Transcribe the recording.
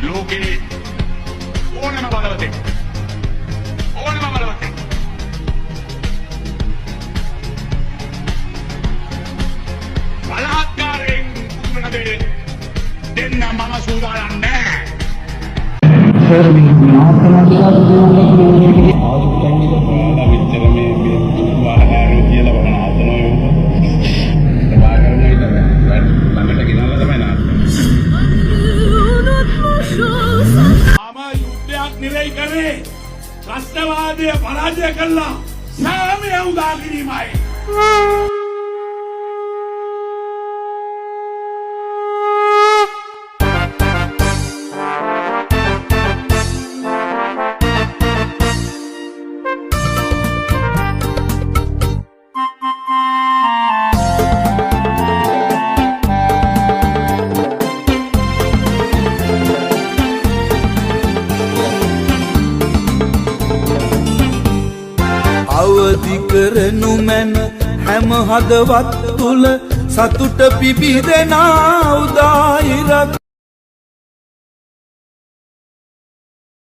ලෝකේ ඕනම බලවතෙක්, ඕනම බලවතෙක් බලහත්කාරයෙන් උග්‍රන දේ දෙන්න මම සූදානම් නෑ. ඔයාලා මෙච්චර මේ මේ වාහන කියලා මම නවත්තනවා. ප්‍රභාකරන් ඇවිල්ලා ළඟට ගෙනල්ලා තමයි නවත්තන්නේ. මම යුද්ධයක් නෙවෙයි කරේ, ත්‍රස්තවාදය පරාජය කළා සාමය උදා කිරීමයි. අවදි කරනු මැන හැම හදවත් තුළ සතුට පිබිදෙන උදා.